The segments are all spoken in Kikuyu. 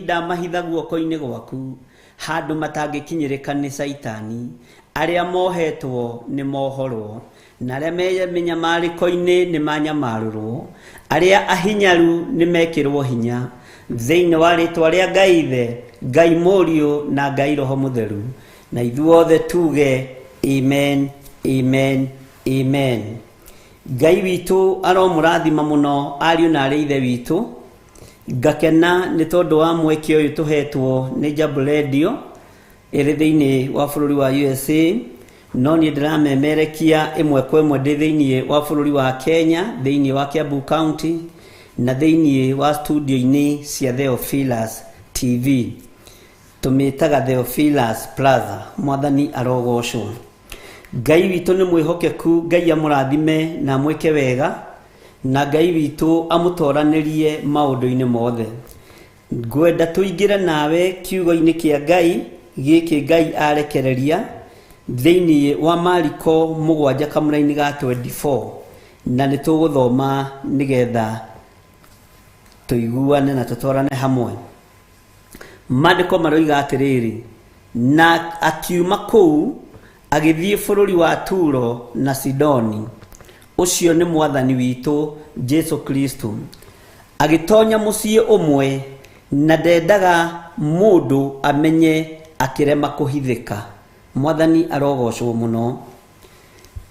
Ndamahitha guoko-inĩ gwaku, handũ matangĩkinyĩrĩka nĩ Caitani. Arĩa mohetwo nĩ mohorwo, na arĩa me mĩnyamarĩko-inĩ nĩ manyamarũrwo, arĩa ahinyaru nĩ mekĩrwo hinya. Thĩinĩ wa rĩtwa rĩa Ngai Ithe, Ngai Mũriũ na Ngai Roho Mũtheru. Na ithuothe tuge amen, amen, amen. Ngai witũ aromũrathima mũno ariũ na arĩ ithe witũ. Ngakena nĩ tondũ wa mweke ũyũ tũhetwo nĩ Jambo Radio ĩrĩ thĩinĩ wa bũrũri wa USA, no niĩ ndĩramemerekia ĩmwe kwa ĩmwe ndĩ thĩinĩ wa bũrũri wa Kenya, thĩinĩ wa Kiambu County na thĩinĩ wa studio-inĩ cia Theophilus TV. Tũmĩtaga Theophilus Plaza. Mwathani arogocwo. Ngai witũ nĩ mwĩhokeku, Ngai amũrathime na amwĩke wega, na Ngai witũ amũtoranĩrie maũndũ-inĩ mothe. Ngwenda tũingĩre nawe kiugo-inĩ kĩa Ngai gĩkĩ Ngai arekereria thĩinĩ wa Mariko mũgwanja kamũraini ga 24 na nĩ tũgũthoma nĩgetha tũiguane na tũtwarane hamwe. Maandĩko maroiga atĩrĩrĩ, na akiuma kũu agĩthiĩ bũrũri wa Turo na Sidoni. Ũcio nĩ Mwathani witũ Jesu Kristo. Agĩtonya mũciĩ ũmwe na ndendaga mũndũ amenye akĩrema kũhithĩka. Mwathani arogocwo mũno.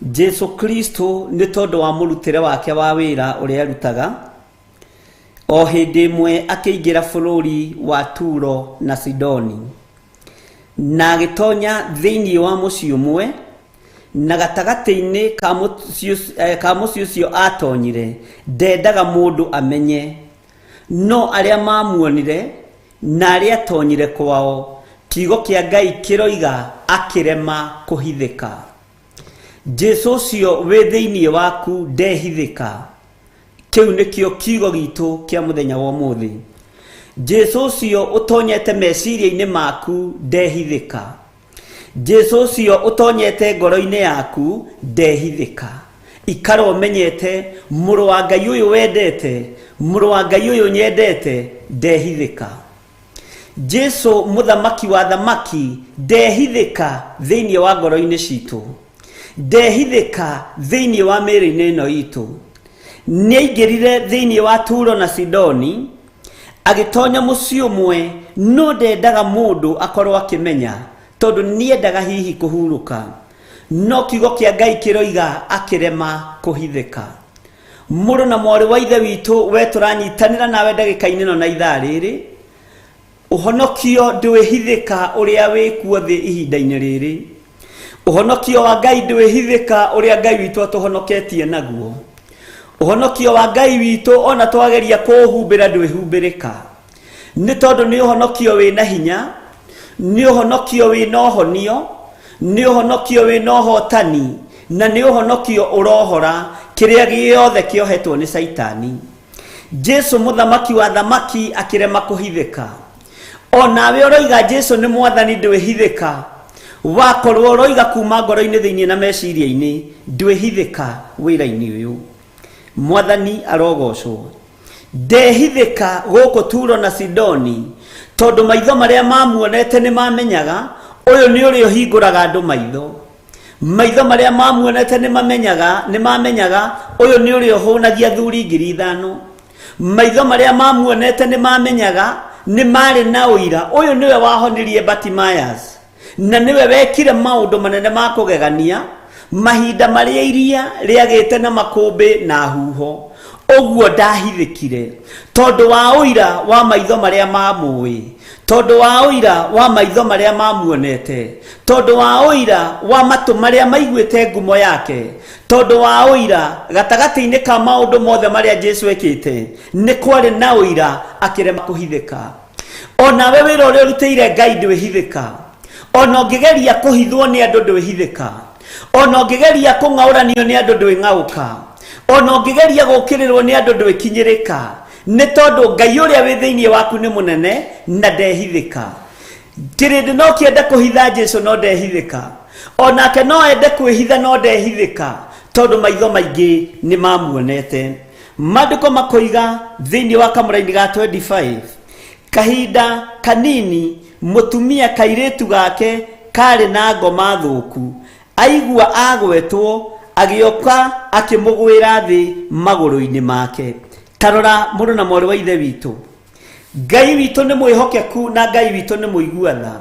Jesu Kristo nĩ tondũ wa mũrutĩre wake wa wĩra ũrĩa arutaga, O hĩndĩ ĩmwe akĩingĩra bũrũri wa Turo na Sidoni, na agĩtonya thĩinĩ wa mũciĩ ũmwe, na gatagatĩ-inĩ ka mũciĩ ka mũciĩ ũcio aatonyire, ndendaga mũndũ amenye. No arĩa maamuonire na arĩa aatonyire kwao, kiugo kĩa Ngai kĩroiga akĩrema kũhithĩka. Jesu ũcio wĩ thĩinĩ waku ndehithĩka. Kĩu nĩkĩo kiugo gitũ kĩa mũthenya wa ũmũthĩ. Jesu ũcio ũtonyete meciria-inĩ maku ndehithĩka. Jesu ũcio ũtonyete ngoro-inĩ yaku ndehithĩka. Ikara ũmenyete mũrũ wa Ngai ũyũ wendete, mũrũ wa Ngai ũyũ nyendete ndehithĩka. Jesu mũthamaki wa thamaki ndehithĩka thĩinĩ wa ngoro-inĩ citũ. Ndehithĩka thĩinĩ wa mĩĩrĩ-inĩ ĩno itũ. Nĩaingĩrire thĩinĩ wa Turo na Sidoni, agĩtonya mũciĩ ũmwe, no ndendaga mũndũ akorwo akĩmenya, tondũ nĩendaga hihi kũhurũka. No kiugo kĩa Ngai kĩroiga akĩrema kũhithĩka. Mũrũ na mwarĩ wa Ithe witũ, we tũranyitanĩra nawe ndagĩka-inĩ ĩno na ithaa rĩrĩ, Ũhonokio ndwĩhithĩka ũrĩa wĩkuo thĩ ihinda-inĩ rĩrĩ. Ũhonokio wa Ngai ndwĩhithĩka ũrĩa Ngai witũ atũhonoketie naguo. Ũhonokio wa Ngai witũ ona twageria kũũhumbĩra ndwĩhumbĩrĩka. Nĩ tondũ nĩ ũhonokio wĩna hinya, nĩ ũhonokio wĩna ũhonio, nĩ ũhonokio wĩna ũhotani, na nĩ ũhonokio ũrohora kĩrĩa gĩothe kĩohetwo nĩ Caitani. Jesu mũthamaki wa thamaki akĩrema kũhithĩka. O nawe ũroiga Jesu nĩ mwathani ndwĩhithĩka. Wakorwo ũroiga kuma ngoro-inĩ thĩinĩ na meciria-inĩ ndwĩhithĩka wĩra-inĩ ũyũ. Mwathani arogocwo. Ndehithĩka gũkũ Turo na Sidoni tondũ maitho marĩa mamuonete nĩ mamenyaga ũyũ nĩ ũrĩa ũhingũraga andũ maitho. Maitho marĩa mamuonete nĩ mamenyaga nĩ mamenyaga ũyũ nĩ ũrĩa ũhũnagia athuri 5,000. Maitho marĩa mamuonete nĩ mamenyaga nĩ marĩ na ũira ũyũ nĩwe wahonirie Bartimaeus na nĩwe wekire maũndũ manene ma kũgegania mahinda marĩa iria rĩagĩte na makũmbĩ na huho. Ũguo ndahithĩkire tondũ wa ũira wa maitho marĩa mamũĩ, tondũ wa ũira wa maitho marĩa mamuonete, tondũ wa ũira wa matũ marĩa maiguĩte ngumo yake, tondũ wa ũira gatagatĩ-inĩ ka maũndũ mothe marĩa Jesu ekĩte, nĩ kwarĩ na ũira akĩrema kũhithĩka. O nawe wĩra ũrĩa ũrutĩire Ngai ndwĩhithĩka. Ona ũngĩgeria kũhithwo nĩ andũ ndwĩhithĩka. Ona ũngĩgeria kũng'aũranio nĩ andũ ndwĩng'aũka. Ona ũngĩgeria gũkĩrĩrwo nĩ andũ ndwĩkinyĩrĩka. Nĩ tondũ Ngai ũrĩa wĩ thĩinĩ waku nĩ mũnene na ndehithĩka. Kĩrĩndĩ no kĩende kũhitha Jesu no ndehithĩka. Onake no ende kwĩhitha no ndehithĩka tondũ maitho maingĩ nĩ mamuonete. Maandĩko makoiga thĩinĩ wa kamũraini ga 25. Kahinda kanini mũtumia kairĩtu gake karĩ na ngoma thũku aigua agwetwo agĩũka akĩmũgwĩra thĩ magũrũ-inĩ make. Tarora mũrũ na mwarĩ wa ithe witũ, Ngai witũ nĩ mwĩhokeku na Ngai witũ nĩ mũigua tha.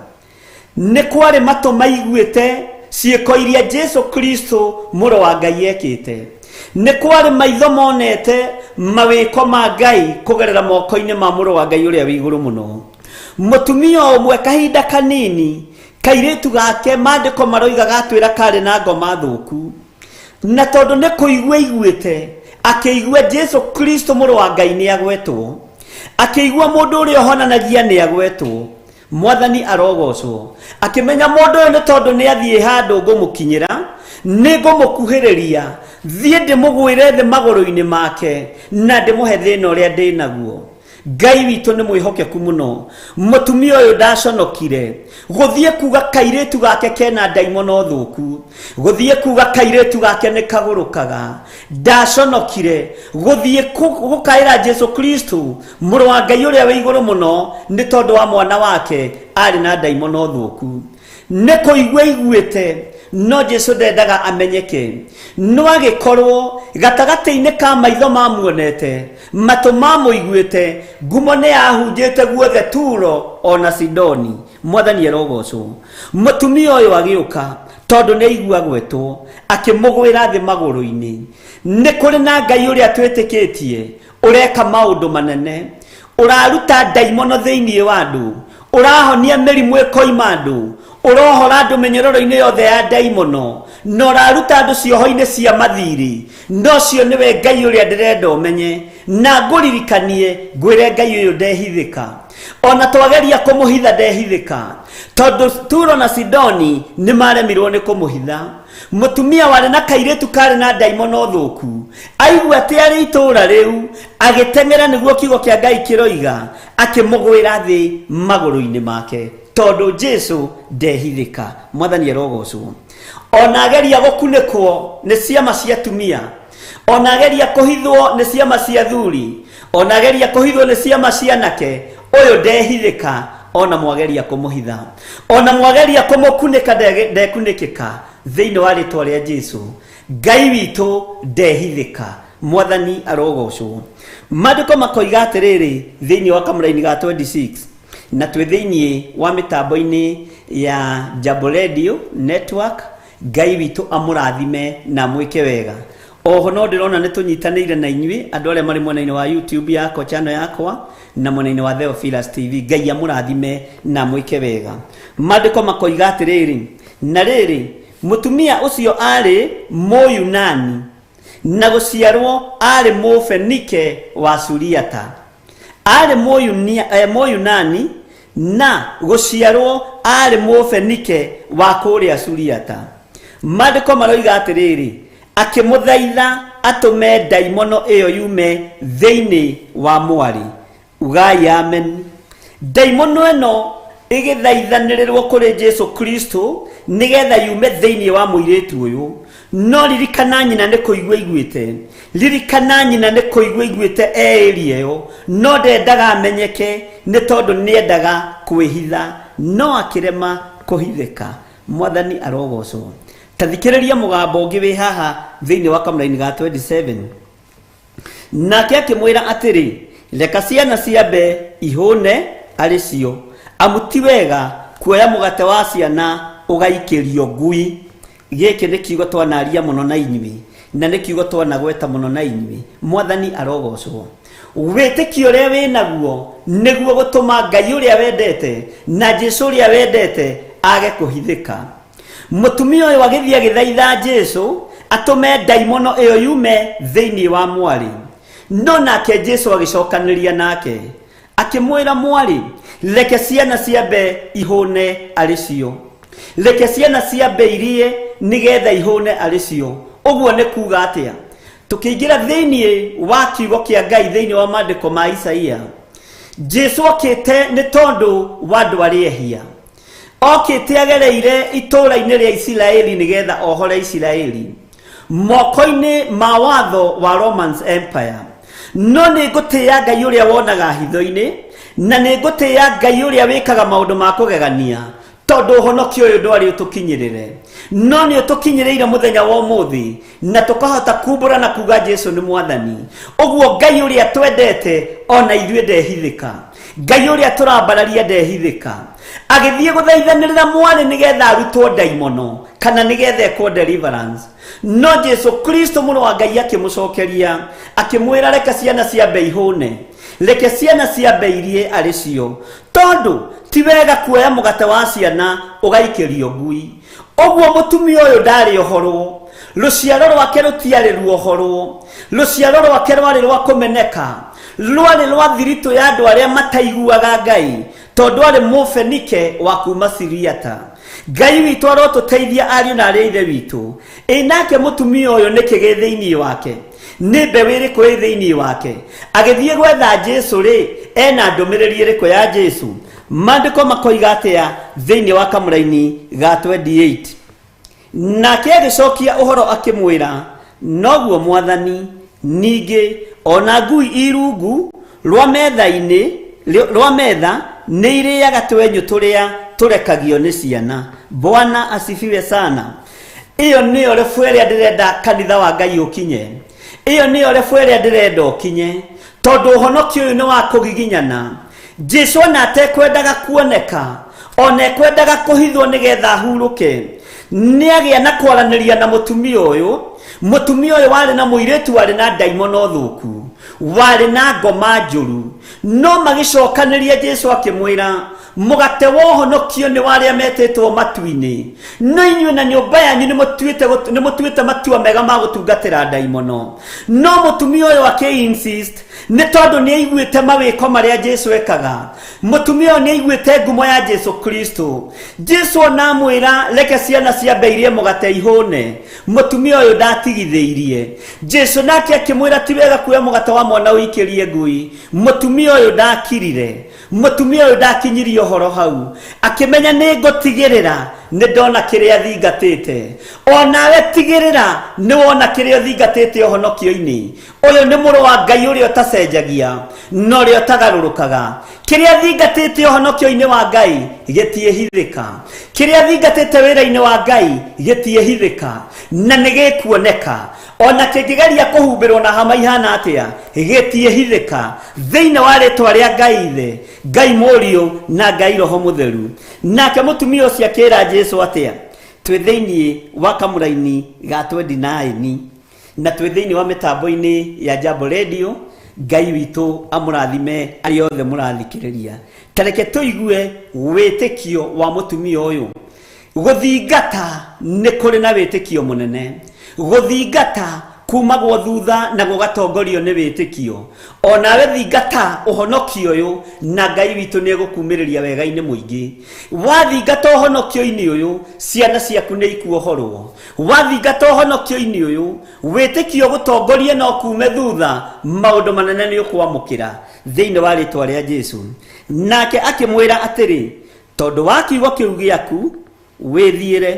Nĩ kwarĩ matũ maiguĩte ciĩko iria Jesu Kristo mũrũ wa Ngai ekĩte. Nĩ kwarĩ maitho monete mawĩko ma Ngai kũgerera moko-inĩ ma mũrũ wa Ngai ũrĩa wĩ igũrũ mũno. Mũtumia ũmwe kahinda kanini kairĩtu gake maandĩko maroiga gatwĩra karĩ na ngoma thũku, na tondũ nĩ kũigua aiguĩte, akĩigua Jesu Kristo mũrũ wa Ngai nĩ agwetwo, akĩigua mũndũ ũrĩa ũhonanagia nĩ agwetwo, Mwathani arogocwo. Akĩmenya mũndũ ũyũ nĩ tondũ nĩ athiĩ handũ ngũmũkinyĩra, nĩ ngũmũkuhĩrĩria, thiĩ ndĩmũgwĩre thĩ magũrũ-inĩ make na ndĩmũhe thĩna ũrĩa ndĩ naguo. Ngai witũ nĩ mwĩhokeku mũno. Mũtumia ũyũ ndaconokire gũthiĩ kuga kairĩtu gake kena ndaimono thũku, gũthiĩ kuga kairĩtu gake nĩ kagũrũkaga. Ndaconokire gũthiĩ gũkaĩra Jesu Kristo mũrũ wa Ngai ũrĩa wĩ igũrũ mũno nĩ tondũ wa mwana wake arĩ na ndaimono thũku. Nĩ kũigua aiguĩte, no Jesu ndendaga amenyeke. No agĩkorwo gatagatĩ-inĩ ka maitho mamuonete, matũ mamũiguĩte, ngumo nĩ yahunjĩte guothe Turo ona Sidoni. Mwathani arogocwo. Mũtumia ũyũ agĩũka tondũ nĩ aigua gwetwo, akĩmũgwĩra thĩ magũrũ-inĩ. Nĩ kũrĩ na Ngai ũrĩa twĩtĩkĩtie ũreka maũndũ manene, ũraruta ndaimono thĩinĩ wa andũ, ũrahonia mĩrimũ ĩkoima andũ, ũrohora andũ mĩnyororo-inĩ yothe ya ndaimono, na ũraruta andũ cioho-inĩ cia mathirĩ. Na ũcio nĩwe Ngai ũrĩa ndĩrenda ũmenye na ngũririkanie, ngwĩre Ngai ũyũ ndehithĩka. Ona twageria kũmũhitha ndehithĩka, tondũ Turo na Sidoni nĩ maremirwo nĩ kũmũhitha. Mũtumia warĩ na kairĩtu karĩ na ndaimono thũku aigua atĩ arĩ itũũra rĩu, agĩteng'era nĩguo kiugo kĩa Ngai kĩroiga, akĩmũgwĩra thĩ magũrũ-inĩ make, tondũ Jesu ndehithĩka. Mwathani arogocwo. Ona ageria gũkunĩkwo nĩ ciama cia atumia, ona ageria kũhithwo nĩ ciama cia athuri, ona ageria kũhithwo nĩ ciama cia anake, ũyũ ndehithĩka. Ona mwageria kũmũhitha, ona mwageria kũmũkunĩka, ndekunĩkĩka. Thĩinĩ wa rĩtwa rĩa Jesu, Ngai witũ ndehithĩka. Mwathani arogocwo. Maandĩko makoiga atĩrĩrĩ thĩinĩ wa kamũraini ga 26, na twĩ thĩinĩ wa mĩtambo-inĩ ya Jambo Radio Network. Ngai witũ amũrathime na amwĩke wega. Oho no ndĩrona nĩ tũnyitanĩire na inyuĩ andũ arĩa marĩ mwena-inĩ wa YouTube yakwa, channel yakwa, na mwena-inĩ wa Theophilus TV. Ngai amũrathime na amwĩke wega. Maandĩko makoiga atĩrĩrĩ, na rĩrĩ, mũtumia ũcio arĩ Mũyunani, na gũciarwo arĩ Mũfenike wa Suriata. Arĩ Mũyunani na gũciarwo arĩ Mũfenike wa kũrĩa Suriata. Maandĩko maroiga atĩrĩrĩ, akĩmũthaitha atũme ndaimono ĩyo yume thĩinĩ wa mwarĩ. Ugai amen. Ndaimono ĩno ĩgĩthaithanĩrĩrwo kũrĩ Jesu Kristo nĩgetha yume thĩinĩ wa mũirĩtu ũyũ. No ririkana nyina nĩ kũigua iguĩte, ririkana nyina nĩ kũigua iguĩte eĩrie ĩyo, no ndendaga amenyeke nĩ tondũ nĩendaga kwĩhitha, no akĩrema kũhithĩka. Mwathani arogocwo. Ta thikĩrĩria mũgambo ũngĩ wĩ haha thĩinĩ wa kamũraini ga 27. Nake akĩmwĩra atĩrĩ, reka ciana ciambe ihũne arĩ cio, amu ti wega kuoya mũgate wa ciana ũgaikĩrio ngui. Gĩkĩ nĩ kiugo twanaria mũno na inyuĩ, na nĩ kiugo twanagweta mũno na inyuĩ. Mwathani arogocwo. Wĩtĩkio ũrĩa wĩ naguo nĩguo gũtũma Ngai ũrĩa wendete na Jesu ũrĩa wendete age kũhithĩka. Mũtumia ũyũ agĩthiĩ agĩthaitha Jesu atũme ndaimono ĩyo yume thĩinĩ wa mwarĩ. No nake Jesu agĩcokanĩria nake akĩmwĩra, mwarĩ, reke ciana ciambe ihũne arĩ cio, reke ciana ciambe irie nĩgetha ihũne arĩ cio. Ũguo nĩ kuga atĩa? Tũkĩingĩra thĩinĩ wa kiugo kĩa Ngai thĩinĩ wa maandĩko ma Isaia, Jesu okĩte nĩ tondũ wa andũ arĩa ehia. Okĩte agereire itũũra-inĩ rĩa Isiraeli nĩgetha ohore Isiraeli moko-inĩ ma watho wa Romans Empire. No nĩ ngũtĩĩa Ngai ũrĩa wonaga hitho-inĩ, na nĩ ngũtĩĩa Ngai ũrĩa wĩkaga maũndũ ma kũgegania, tondũ ũhonokio ũyũ ndwarĩ ũtũkinyĩrĩre, no nĩ ũtũkinyĩrĩire mũthenya wa ũmũthĩ, na tũkahota kumbũra na kuga Jesu nĩ Mwathani. Ũguo Ngai ũrĩa twendete ona ithuĩ ndehithĩka, Ngai ũrĩa tũrambararia ndehithĩka. Agĩthiĩ gũthaithanĩrĩra mwarĩ nĩgetha arutwo ndaimono kana nĩgetha ekwo deliverance, no Jesu Kristo mũrũ wa Ngai akĩmũcokeria akĩmwĩra, reke ciana ciambe ihũne, reke ciana ciambe irie arĩ cio, tondũ ti wega kuoya mũgate wa ciana ũgaikĩrio ngui. Ũguo mũtumia ũyũ ndarĩ ohorwo, rũciaro rwake rũtiarĩ ruohorwo, rũciaro rwake rwarĩ rwa kũmeneka, rwarĩ rwa thiritũ ya andũ arĩa mataiguaga Ngai, tondũ arĩ mũfenike wa kuma Siriata. Ngai witũ arotũteithia ariũ na arĩ a ithe witũ. Ĩ nake mũtumia ũyũ nĩkĩ gĩ thĩinĩ wake? Nĩ mbeũ ĩrĩkũ ĩ thĩinĩ wake? Agĩthiĩ gwetha Jesu rĩ, ena ndũmĩrĩri ĩrĩkũ ya Jesu? Maandĩko makoiga atĩa thĩinĩ wa kamũraini ga 28? Nake agĩcokia ũhoro akĩmwĩra, noguo Mwathani, ningĩ ona ngui i rungu rwa metha-inĩ rwa metha nĩ irĩaga twenyũ tũrĩa tũrekagio nĩ ciana. Bwana asifiwe sana. Ĩyo nĩyo rebu ĩrĩa ndĩrenda kanitha wa Ngai ũkinye. Ĩyo nĩyo rebu ĩrĩa ndĩrenda ũkinye, tondũ ũhonokio ũyũ nĩ wa kũgiginyana. Jesu ona atekwendaga kuoneka, ona ekwendaga kũhithwo nĩgetha ahurũke, nĩ agĩa na kwaranĩria na mũtumia ũyũ. Mũtumia ũyũ warĩ na mũirĩtu warĩ na ndaimono thũku, warĩ na ngoma njũru. No magĩcokanĩria, Jesu akĩmwĩra, mũgate wa ũhonokio nĩ wa arĩa metĩtwo matu-inĩ, no inyuĩ na nyũmba yanyu nĩ mũtuĩte matua mega ma gũtungatĩra ndaimono. No mũtumia ũyũ akĩ-insist, nĩ tondũ nĩ aiguĩte mawĩko marĩa Jesu ekaga. Mũtumia ũyũ nĩ aiguĩte ngumo ya Jesu Kristo. Jesu ona amwĩra reke ciana ciambe irie mũgate ihũne, mũtumia ũyũ ndatigithĩirie. Jesu nake akĩmwĩra ti wega kuoya mũgate wa mwana ũikĩrie ngui. Mũtumia ũyũ ndakirire, mũtumia ũyũ ndakinyirie ũhoro hau, akĩmenya nĩ ngũtigĩrĩra nĩ ndona kĩrĩa thingatĩte. Onawe tigĩrĩra nĩ wona kĩrĩa ũthingatĩte ũhonokio-inĩ. Ũyũ nĩ mũrũ wa Ngai ũrĩa ũtacenjagia na ũrĩa ũtagarũrũkaga. Kĩrĩa thingatĩte ũhonokio-inĩ wa Ngai gĩtiĩhithĩka, kĩrĩa thingatĩte wĩra-inĩ wa Ngai gĩtiĩhithĩka, na nĩ gĩkuoneka. Ona kĩngĩgeria kũhumbĩrwo na hama ihana atĩa, gĩtiĩhithĩka. Thĩinĩ wa rĩtwa rĩa Ngai Ithe, Ngai Mũriũ na Ngai Roho Mũtheru. Nake mũtumia ũcio akĩra Jesu atĩa? Twĩ thĩinĩ wa kamũraini ga 29 na twĩ thĩinĩ wa mĩtambo-inĩ ya Jambo Radio. Ngai witũ amũrathime arĩa othe mũrathikĩrĩria. Ta reke tũigue wĩtĩkio wa mũtumia ũyũ. Gũthingata nĩ kũrĩ na wĩtĩkio mũnene. Gũthingata kumagwo thutha na gũgatongorio nĩ wĩtĩkio. Onawe thingata ũhonokio ũyũ na Ngai witũ nĩ egũkumĩrĩria wega-inĩ mũingĩ. Wathingata ũhonokio-inĩ ũyũ, ciana ciaku nĩ ikuohorwo. Wathingata ũhonokio-inĩ ũyũ, wĩtĩkio ũgũtongorie no kume thutha, maũndũ manene nĩ ũkwamũkĩra thĩinĩ wa rĩtwa rĩa Jesu. Nake akĩmwĩra atĩrĩ, tondũ wa kiugo kĩu gĩaku wĩthiĩre.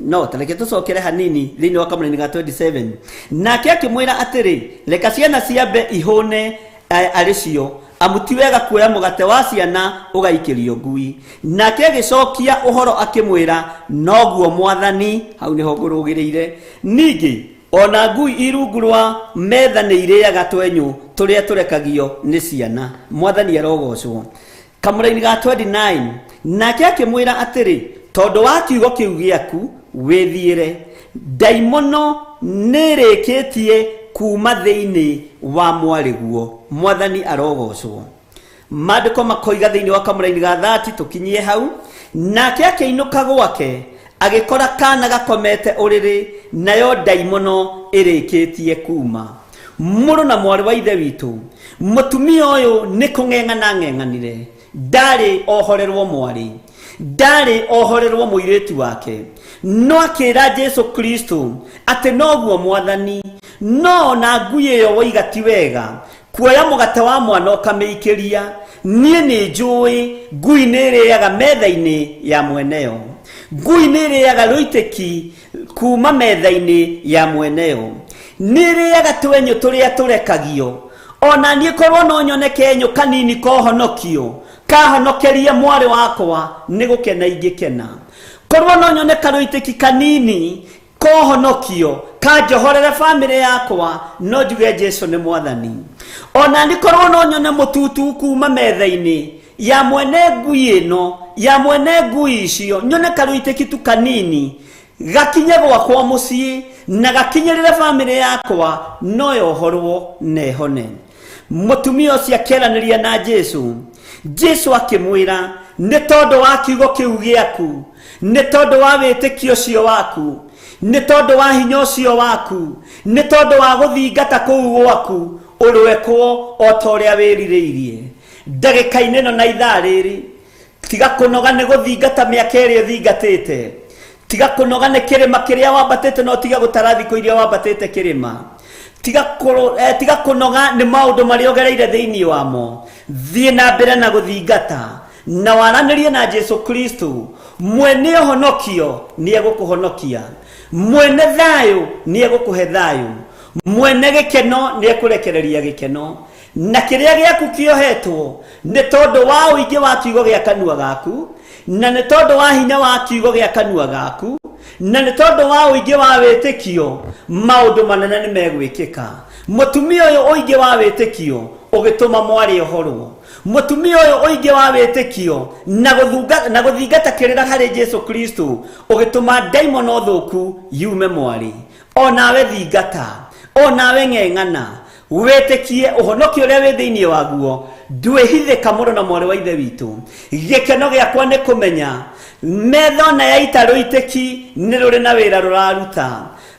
No ta reke tũcokere hanini thĩinĩ wa kamũraini ga 27. Nake akĩmwĩra atĩrĩ, reka ciana ciambe ihũne arĩ cio, amu ti wega kuoya mũgate wa ciana ũgaikĩrio ngui. Nake agĩcokia ũhoro akĩmwĩra, noguo Mwathani. Hau nĩho ngũrũgĩrĩire. Ningĩ ona ngui i rungu rwa metha nĩ irĩaga twenyũ tũrĩa tũrekagio nĩ ciana. Mwathani arogocwo. Kamũraini ga 29. Nake akĩmwĩra atĩrĩ, tondũ wa kiugo kĩu gĩaku wĩthiĩre, ndaimono nĩrĩkĩtie kuma thĩinĩ wa mwarĩguo. Mwathani arogocwo. Maandĩko makoiga thĩinĩ wa kamũraini ga 30, tũkinyie hau. Nake akĩinũka gwake, agĩkora kana gakomete ũrĩrĩ, nayo ndaimono ĩrĩkĩtie kuma. Mũrũ na mwarĩ wa ithe witũ, mũtumia ũyũ nĩ kũng'eng'ana ng'eng'anire. Ndarĩ ohorerwo mwarĩ, ndarĩ ohorerwo mũirĩtu wake, no akĩra Jesu Kristo atĩ noguo Mwathani, no ona ngui ĩyo woiga ti wega kuoya mũgate wa mwana ũkamĩikĩria. Niĩ nĩ njũĩ ngui nĩ ĩrĩaga metha-inĩ ya mweneyo, ngui nĩ ĩrĩaga rũitĩki kuma metha-inĩ ya mweneyo, nĩ ĩrĩaga twenyũ tũrĩa tũrekagio. Ona niĩ korwo no nyone kenyũ kanini kohonokio kahonokerie mwarĩ wakwa, nĩ gũkena ingĩkena. Korwo no nyone karũitĩki kanini kohonokio kanjohorere bamĩrĩ yakwa, no njuge Jesu nĩ mwathani. Ona nĩ korwo no nyone mũtutu kuma metha-inĩ ya mwene ngui ĩno, ya mwene ngui icio, nyone karũitĩki tu kanini gakinye gwakwa mũciĩ na gakinyĩrĩre bamĩrĩ yakwa, no yohorwo na ĩhone. Mũtumia ũcio akĩaranĩria na Jesu. Jesu akĩmwĩra, nĩ tondũ wa kiugo kĩu gĩaku, nĩ tondũ wa wĩtĩkio ũcio waku, nĩ tondũ wa hinya ũcio waku, nĩ tondũ wa gũthingata kũu gwaku, ũrwekwo o ta ũrĩa wĩrirĩirie. Ndagĩka-inĩ ĩno na ithaa rĩrĩ, tiga kũnoga nĩ gũthingata mĩaka ĩrĩa ũthingatĩte, tiga kũnoga nĩ kĩrĩma kĩrĩa wambatĩte, no tiga gũtara thikũ iria wambatĩte kĩrĩma. Tiga kũnoga nĩ maũndũ marĩa ũgereire thĩinĩ wamo. Thiĩ na mbere na gũthingata na waranĩrie na Jesu Kristo. Mwene ũhonokio nĩ egũkũhonokia, mwene thayũ nĩ egũkũhe thayũ, mwene gĩkeno nĩ ekũrekereria gĩkeno. Na kĩrĩa gĩaku kĩohetwo nĩ tondũ wa ũingĩ wa kiugo gĩa kanua gaku, na nĩ tondũ wa hinya wa kiugo gĩa kanua gaku, na nĩ tondũ wa ũingĩ wa wĩtĩkio, maũndũ manene nĩ megwĩkĩka. Mũtumia ũyũ, ũingĩ wa wĩtĩkio ũgĩtũma mwarĩ ohorwo. Mũtumia ũyũ, ũingĩ wa wĩtĩkio na gũthunga, na gũthingata kĩrĩra harĩ Jesu Kristo ũgĩtũma ndaimono thũku yume mwarĩ. Onawe thingata, onawe ng'eng'ana, wĩtĩkie ũhonokio ũrĩa wĩ thĩinĩ waguo. Ndwĩhithĩka mũno na mwarĩ wa ithe witũ. Gĩkeno gĩakwa nĩ kũmenya metha ona ya ita rũitĩki nĩ rũrĩ na wĩra rũraruta.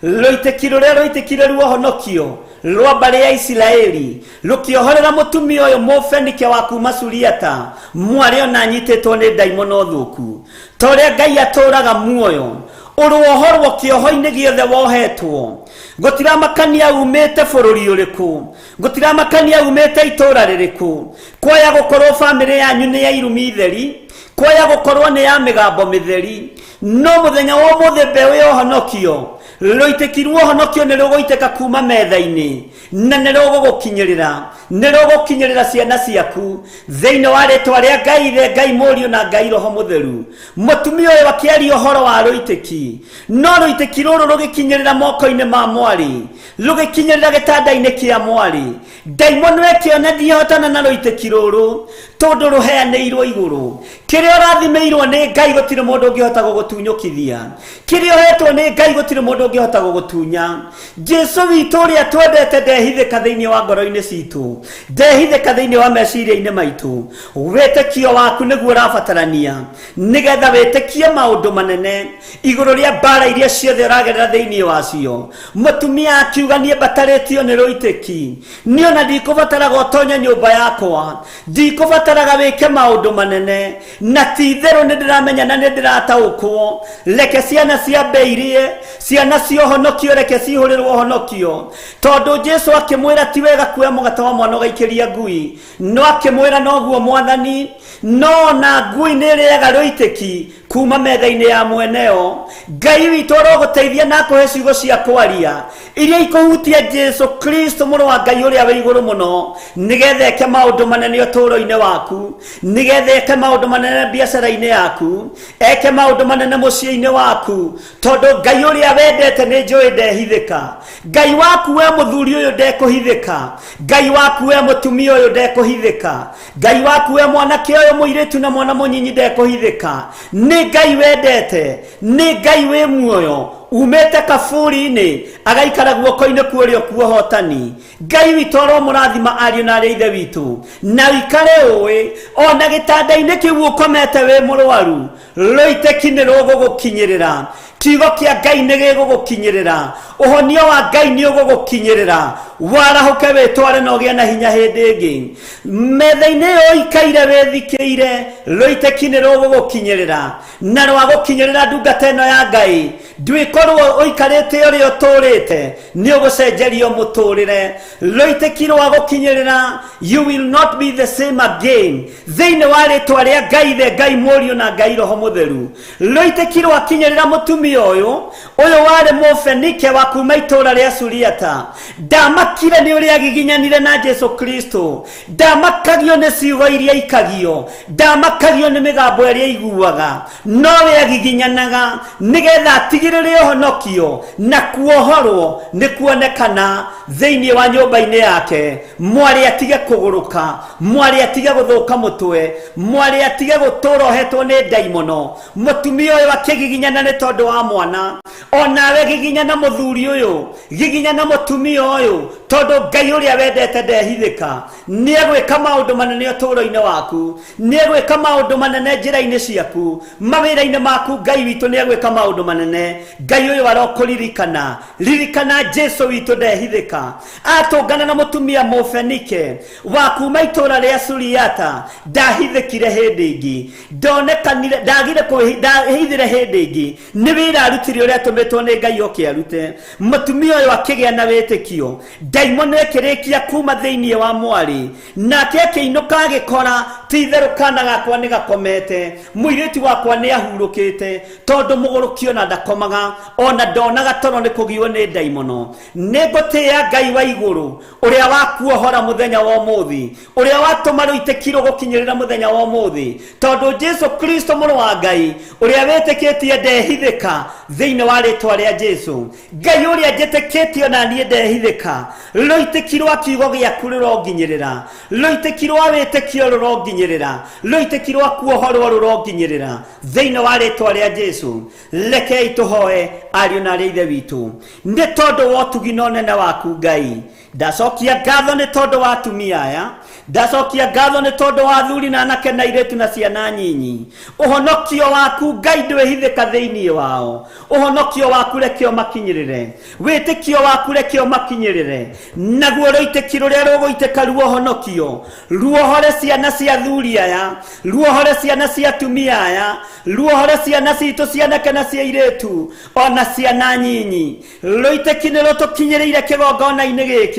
Rũitĩki rũrĩa rũitĩkire ruohonokio rwa mbarĩ ya Isiraeli rũkĩohorera mũtumia ũyũ mũfenike wa kuma Suriata, mwarĩ ona anyitĩtwo nĩ ndaimono thũku. Ta ũrĩa Ngai atũũraga muoyo, ũrũohorwo kĩoho-inĩ gĩothe wohetwo. Gũtiramakania umĩte bũrũri ũrĩkũ, gũtiramakania umĩte itũũra rĩrĩkũ, kwaya gũkorwo bamĩrĩ yanyu nĩ ya irumi theri, kwaya gũkorwo nĩ ya mĩgambo mĩtheri, no mũthenya wa ũmũthĩ mbeũ ya ũhonokio, rũitĩki rwa ũhonokio nĩ rũgũitĩka kuma metha-inĩ na nĩ rũgũgũkinyĩrĩra, nĩ rũgũkinyĩrĩra ciana ciaku thĩinĩ wa rĩtwa rĩa Ngai Ithe, Ngai Mũriũ na Ngai Roho Mũtheru. Mũtumia ũyũ akĩaria ũhoro wa rũitĩki, no rũitĩki rũrũ rũgĩkinyĩrĩra moko-inĩ ma mwarĩ, rũgĩkinyĩrĩra gĩtanda-inĩ kĩa mwarĩ. Ndaimono ĩkĩona ndihotana na rũitĩki rũrũ tondũ rũheanĩirwo igũrũ. Kĩrĩa ũrathimĩirwo nĩ Ngai gũtirĩ mũndũ ũngĩhota gũgũtunyũkithia. Kĩrĩa ũhetwo nĩ Ngai gũtirĩ mũndũ ũngĩhota gũgũtunya. Jesu witũ ũrĩa twendete ndehithĩka thĩinĩ wa ngoro-inĩ citũ, ndehithĩka thĩinĩ wa meciria-inĩ maitũ. Wĩtĩkio waku nĩguo ũrabatarania nĩgetha wĩtĩkie maũndũ manene igũrũ rĩa mbara iria ciothe ũragerera thĩinĩ wacio. Mũtumia akiuga, niĩ mbatarĩtio nĩ rũitĩki, niĩ ona ndikũbataraga ũtonye nyũmba yakwa, ndikũbataraga wĩke maũndũ manene, na ti itherũ nĩ ndĩramenya na nĩ ndĩrataũkwo. Reke ciana ciambe irie, ciana cia ũhonokio reke cihũrĩrwo ũhonokio. Tondũ Jesu akĩmwĩra ti wega kuoya mũgate wa mwana ũgaikĩria ngui, no akĩmwĩra noguo mwathani, no ona ngui nĩ ĩrĩaga rũitĩki kuma metha-inĩ ya mweneo. Ngai witũ arogũteithia na akũhe ciugo cia kwaria iria ikũhutia Jesu Kristo mũrũ wa Ngai ũrĩa wĩ igũrũ mũno, nĩgetha eke maũndũ manene ũtũũro-inĩ waku, nĩgetha eke maũndũ manene biacara-inĩ yaku, eke maũndũ manene mũciĩ-inĩ waku, tondũ Ngai ũrĩa wendete nĩ njũĩ ndehithĩka. Ngai waku we mũthuri ũyũ ndekũhithĩka, Ngai waku we mũtumia ũyũ ndekũhithĩka, Ngai waku we mwanake ũyũ mũirĩtu na mwana mũnyinyi ndekũhithĩka. Nĩ Ngai wendete, nĩ Ngai wĩ muoyo, umĩte kaburi-inĩ agaikara guoko-inĩ kwa ũrĩo kwa ũhotani. Ngai witũ aromũrathima ariũ na arĩ a ithe witũ, na ũikare ũĩ ona gĩtanda-inĩ kĩu ũkomete wĩ mũrwaru, rũitĩki nĩ rũgũgũkinyĩrĩra, kiugo kĩa Ngai nĩ gĩgũgũkinyĩrĩra, ũhonio wa Ngai nĩ ũgũgũkinyĩrĩra. Warahũke wĩtware na ũgĩe na hinya hĩndĩ ĩngĩ. Metha-inĩ ĩyo ũikaire wĩthikĩire, rũitĩki nĩ rũgũgũkinyĩrĩra, na rwagũkinyĩrĩra ndungata ĩno ya Ngai, ndwĩkorwo ũikarĩte ũrĩa ũtũrĩte, nĩ ũgũcenjerio mũtũrĩre. Rũitĩki rwagũkinyĩrĩra, you will not be the same again. Thĩinĩ wa rĩtwa rĩa Ngai Ithe, Ngai Mũriũ na Ngai Roho Mũtheru. Rũitĩki rwakinyĩrĩra mũtumia ũyũ, ũyũ warĩ mũfenike wa kuma itũũra rĩa Suriata. Ndamakire nĩ ũrĩa agiginyanire na Jesu Kristo. Ndamakagio nĩ ciugo iria ikagio, ndamakagio nĩ mĩgambo ĩrĩa iguaga, nowe agiginyanaga nĩgetha atigĩrĩre ũhonokio na kuohorwo nĩ kuonekana thĩinĩ wa nyũmba-inĩ yake. Mwarĩ atige kũgũrũka, mwarĩ atige gũthũka mũtwe, mwarĩ atige gũtũra ohetwo nĩ ndaimono. Mũtumia ũyũ akĩgiginyana nĩ tondũ wa mwana, onawe giginyana mũthuri ũyũ, giginyana mũtumia ũyũ, tondũ Ngai ũrĩa wendete ndehithĩka. Nĩegwĩka maũndũ manene ũtũũro-inĩ waku, nĩegwĩka maũndũ manene njĩra-inĩ ciaku, mawĩra-inĩ maku. Ngai witũ nĩegwĩka maũndũ manene. Ngai ũyũ arokũririkana. Ririkana Jesu witũ ndehithĩka. Atũngana na mũtumia Mũfenike wa kuma itũũra rĩa Suriata, ndahithĩkire hĩndĩ ĩngĩ, ndonekanire, ndagire ndahithire hĩndĩ ĩngĩ. Nĩ wĩra arutire ũrĩa atũmĩtwo nĩ Ngai oke arute. Mũtumia ũyũ akĩgĩa na wĩtĩkio, ndaimono ĩkĩrĩkia kuma thĩinĩ wa mwarĩ, nake akĩinũka agĩkora ti itherũ kana gakwa nĩ gakomete, mũirĩtu wakwa nĩ ahurũkĩte, tondũ mũgũrũki ona ndakomaga, ona ndonaga toro nĩ kũgio nĩ ndaimono. Nĩ ngũtĩĩa Ngai wa igũrũ ũrĩa wakuohora mũthenya wa ũmũthĩ, ũrĩa watũma rũitĩki rũgũkinyĩrĩra mũthenya wa ũmũthĩ, tondũ Jesu Kristo mũrũ wa Ngai ũrĩa wĩtĩkĩtie ndehithĩka thĩinĩ wa rĩtwa rĩa Jesu. Ngai ũrĩa njĩtĩkĩtie na niĩ ndehithĩka, rũitĩki rwa kiugo gĩaku rũronginyĩrĩra, rũitĩki rwa wĩtĩkio rũronginyĩrĩra, rũitĩki rwa kuohorwo rũronginyĩrĩra thĩinĩ wa rĩtwa rĩa Jesu. Rekei tũhoe ariũ na arĩ ithe witũ, nĩ tondũ wa ũtugi na ũnene waku Ngai. Ndacokia ngatho nĩ tondũ wa atumia aya, ndacokia ngatho nĩ tondũ wa athuri na anake na airĩtu na ciana nyinyi. Ũhonokio waku Ngai ndwĩhithĩka thĩinĩ wao, ũhonokio waku reke ũmakinyĩrĩre, wĩtĩkio waku reke ũmakinyĩrĩre, naguo rũitĩki rũrĩa rũgũitĩka ruohonokio ruohore ciana cia athuri aya, ruohore ciana cia atumia aya, ruohore ciana citũ cia anake na cia airĩtu ona ciana nyinyi. Rũitĩki nĩ rũtũkinyĩrĩire kĩgongona-inĩ gĩkĩ,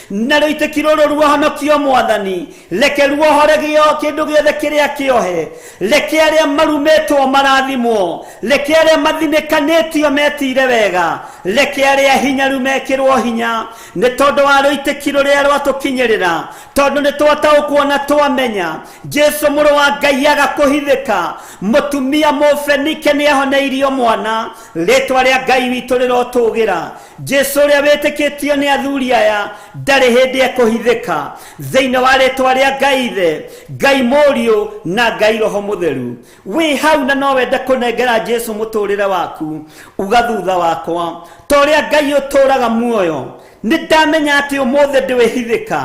na rũitĩki rũrũ ruohonokio Mwathani, reke ruohore kĩndũ gĩothe kĩrĩa kĩohe, reke arĩa marumĩtwo marathimwo, reke arĩa mathinĩkanĩtio metire wega, reke arĩa hinyaru mekĩrwo hinya, nĩ tondũ wa rũitĩki rũrĩa rwatũkinyĩrĩra, tondũ nĩ twataũkwo na twamenya Jesu mũrũ wa Ngai aga kũhithĩka. Mũtumia Mũfenike nĩ ahoneirio mwana, rĩtwa rĩa Ngai witũ rĩrotũgĩra. Jesu ũrĩa wĩtĩkĩtio nĩ athuri aya ndarĩ hĩndĩ ekũhithĩka thĩinĩ wa rĩtwa rĩa Ngai Ithe, Ngai Mũriũ na Ngai Roho Mũtheru. Wĩ hau na no wende kũnengera Jesu mũtũrĩre waku, uga thutha wakwa, ta ũrĩa Ngai ũtũraga muoyo, nĩ ndamenya atĩ ũmũthĩ ndwĩhithĩka,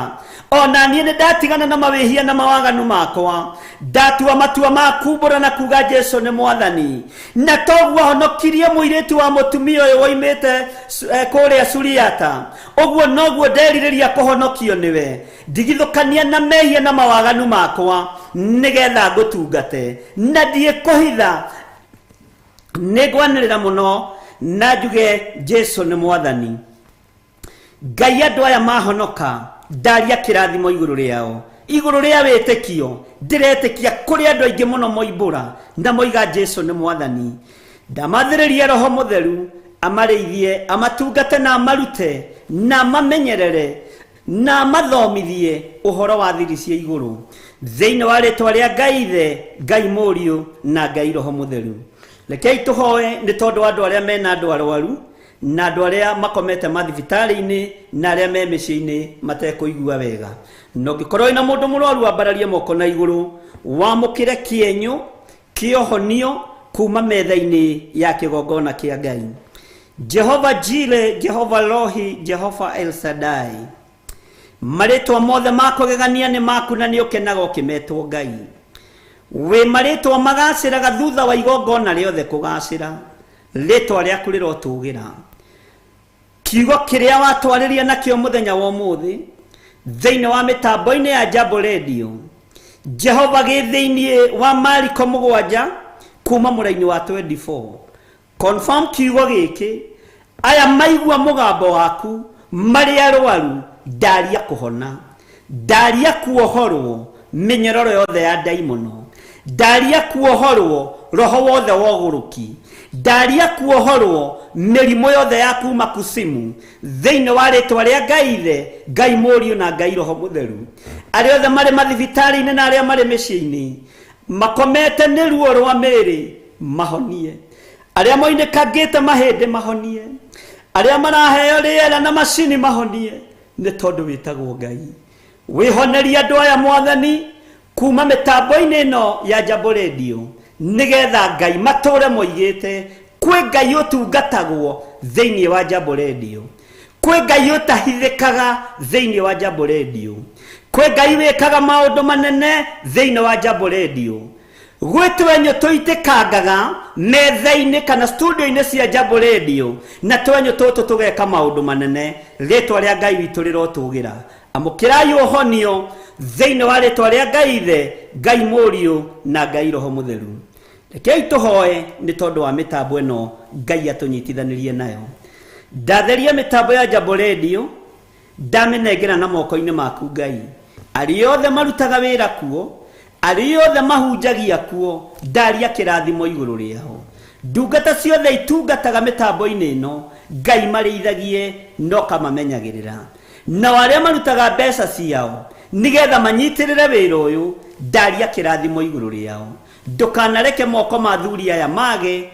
ona niĩ nĩ ndatigana na mawĩhia na mawaganu makwa, ndatua matua ma kumbũra na kuga Jesu nĩ Mwathani. Na toguo ahonokirie mũirĩtu wa mũtumia ũyũ woimĩte kũrĩa Suriata, ũguo noguo nderirĩria kũhonokio nĩwe. Ndigithũkania na mehia na mawaganu makwa nĩgetha ngũtungate, na ndiĩkũhitha. Nĩ ngwanĩrĩra mũno na njuge Jesu nĩ Mwathani. Ngai andũ aya mahonoka, ndaria kĩrathimo igũrũ rĩao, igũrũ rĩa wĩtĩkio. Ndĩretĩkia kũrĩ andũ aingĩ mũno moimbũra na moiga Jesu nĩ Mwathani. Ndamathĩrĩrie Roho Mũtheru amarĩithie, amatungate na amarute na amamenyerere na amathomithie ũhoro wa thiri cia igũrũ thĩinĩ wa rĩtwa rĩa Ngai Ithe, Ngai Mũriũ na Ngai Roho Mũtheru. Rekei tũhoe nĩ tondũ wa andũ arĩa mena andũ arwaru na andũ arĩa makomete mathibitarĩ-inĩ na arĩa me mĩciĩ-inĩ matekũigua wega. Na ũngĩkorwo wĩna mũndũ mũrwaru, ambararie moko na igũrũ, wamũkĩre kĩenyũ kĩohonio kuma metha-inĩ ya kĩgongona kĩa Ngai. Jehova Jire, Jehova Rohi, Jehova El Shaddai, marĩtwa mothe ma kũgegania nĩ maku na nĩ ũkenaga ũkĩmetwo Ngai. Wĩ marĩtwa magacĩraga thutha wa igongona rĩothe kũgacĩra, rĩtwa rĩaku rĩrotũgĩra. Kiugo kĩrĩa watwarĩria nakĩo mũthenya wa ũmũthĩ thĩinĩ wa mĩtambo-inĩ ya Jambo Radio, Jehova gĩ thĩinĩ wa Mariko 7 kuma mũraini wa 24. Confirm kiugo gĩkĩ, aya maigua mũgambo waku marĩ arwaru, ndaria kũhona, ndaria kuohorwo mĩnyororo yothe ya ndaimono, ndaria kuohorwo Roho wothe wa ũgũrũki, ndaria kuohorwo mĩrimũ yothe ya kuma kusimu thĩinĩ wa rĩtwa rĩa Ngai Ithe, Ngai Mũriũ na Ngai Roho Mũtheru. Arĩa othe marĩ mathibitarĩ-inĩ na arĩa marĩ mĩciĩ-inĩ makomete nĩ ruo rwa mĩĩrĩ mahonie, arĩa moinĩkangĩte mahĩndĩ mahonie, arĩa maraheo rĩera na macini mahonie, nĩ tondũ wĩtagwo Ngai. Wĩhonerie andũ aya Mwathani kuma mĩtambo-inĩ ĩno ya Jambo Radio, nĩgetha Ngai matũre moigĩte kwĩ Ngai ũtungatagwo thĩinĩ wa Jambo Radio, kwĩ Ngai ũtahithĩkaga thĩinĩ wa Jambo Radio, kwĩ Ngai wĩkaga maũndũ manene thĩinĩ wa Jambo Radio. Gwĩ twenyũ tũitĩkangaga metha-inĩ kana studio-inĩ cia Jambo Radio, na twenyũ tũtũ tũgeka maũndũ manene. Rĩtwa rĩa Ngai witũ rĩrotũgĩra. Amũkĩrai ũhonio thĩinĩ wa rĩtwa rĩa Ngai Ithe, Ngai Mũriũ na Ngai Roho Mũtheru. Rekei tũhoe nĩ tondũ wa mĩtambo ĩno Ngai atũnyitithanirie nayo. Ndatheria mĩtambo ya Jambo Radio, ndamĩnengera na moko-inĩ maku Ngai. Arĩa othe marutaga wĩra kuo, arĩa othe mahunjagia kuo, ndaria kĩrathimo igũrũ rĩao. Ndungata ciothe itungataga mĩtambo-inĩ ĩno, Ngai marĩithagie no kamamenyagĩrĩra. Nao arĩa marutaga mbeca ciao nĩgetha manyitĩrĩre wĩra ũyũ, ndaria kĩrathimo igũrũ rĩao. Ndũkanareke moko ma athuri aya mage,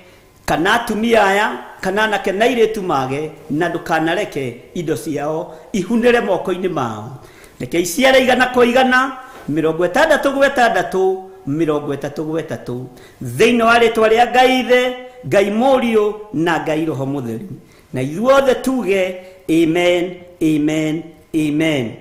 kana atumia aya, kana anake na airĩtu mage, na ndũkanareke indo ciao ihunĩre moko-inĩ mao. Reke iciare igana kwa igana, 60 gwa 60, 33 gwa 3, thĩinĩ wa rĩtwa rĩa Ngai Ithe, Ngai Mũriũ na Ngai Roho Mũtheru. Na ithuothe tuge amen, amen, amen.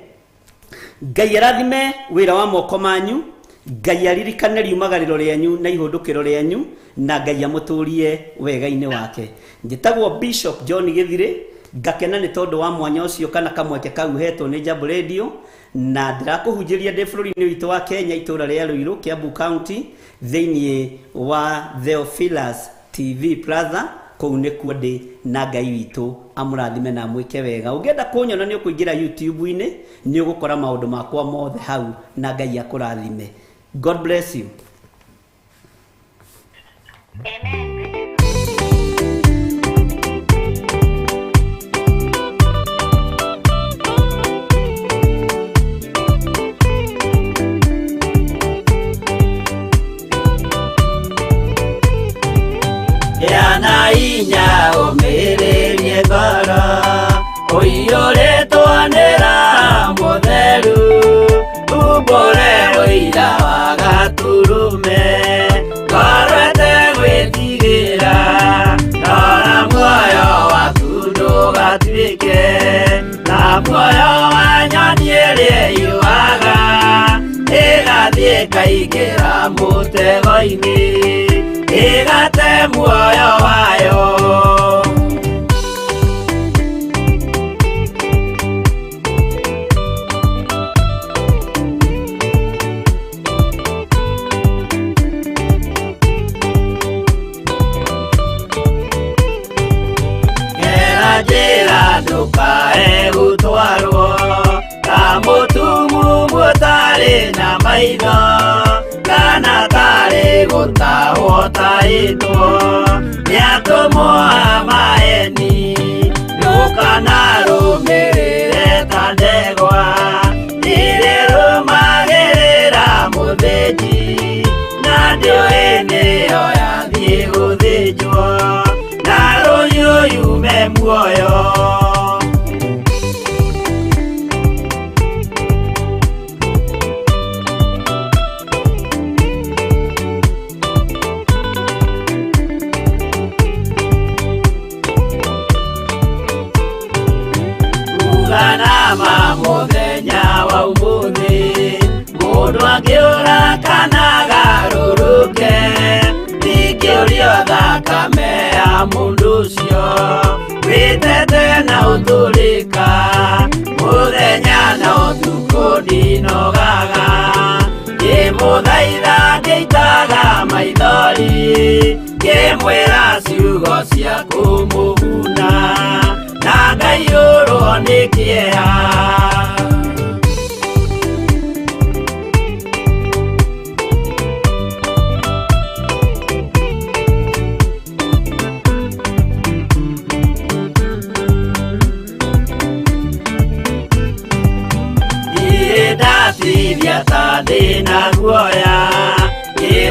Ngai arathime wĩra wa moko manyu, Ngai aririkane riumagarĩro rĩanyu na ihũndũkĩro rĩanyu, na Ngai amũtũrie wega-inĩ wake. Njĩtagwo Bishop John Gĩthirĩ, ngakena nĩ tondũ wa mwanya ũcio kana kamweke kau hetwo nĩ Jambo Radio, na ndĩrakũhunjĩria ndĩ bũrũri-inĩ witũ wa Kenya, itũra rĩa Ruiru, Kiambu County, thĩinĩ wa Theophilus TV Plaza. Kũu nĩkuo ndĩ, na Ngai witũ amũrathime na amwĩke wega. Ũngĩenda kũnyona nĩ ũkũingĩra YouTube-inĩ, nĩ ũgũkora maũndũ makwa mothe hau, na Ngai akũrathime. God bless you. Amen. Yana inya ũmĩrĩrie ngoro ũiyũrĩtwo nĩ Roho Mũtheru, umbũre ũira wa Gatũrũme, ngoro ĩtegwĩtigĩra, rora muoyo waku ndũgatuĩke ta muoyo wa nyoni ĩrĩa yuaga ĩgathiĩ ĩkaingĩra mũtego-inĩ, ĩgate muoyo wayo. Gera njĩra ndũkae gũtwarwo ta mũtumumu ũtarĩ na maitho, kana tarĩ gũtahwo tahĩtwo nĩ atũmwo a maeni. Ndũkanarũmĩrĩre ta ndegwa irĩrũmagĩrĩra mũthĩnji, na ndĩũĩ nĩyo yathiĩ gũthĩnjwo, na rũhiũ yume muoyo. Uganama mũthenya wa ũmũthĩ, mũndũ angĩũra kana agarũrũke, ndingĩũrio thakame ya mũndũ ũcio wĩtete na ũtũrĩka. Mũthenya na ũtukũ ndinogaga ngĩmũthaitha, ngĩitaga maithori, ngĩmwĩra ciugo cia kũmũguna, na ngaiyũrwo nĩ kĩeha.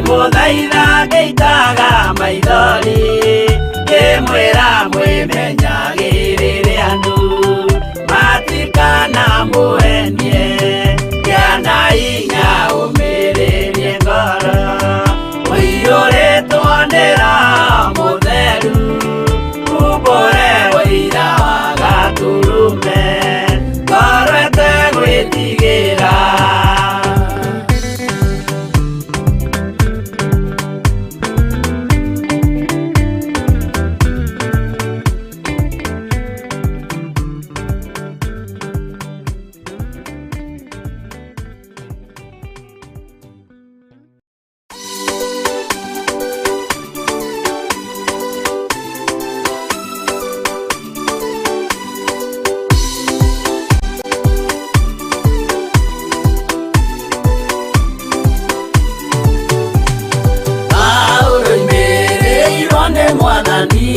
Ngĩmũthaitha ngĩitaga maithori, ngĩmwĩra mwĩmenyagĩrĩre andũ matikanamũhenie, kĩana inya ũmĩrĩrie ngoro, ũiyũrĩtwo nĩ Roho Mũtheru, umbũre ũira wa Gatũrũme, ngoro ĩtegwĩtigĩra. Paũlũ oimĩrĩirwo nĩ Mwathani,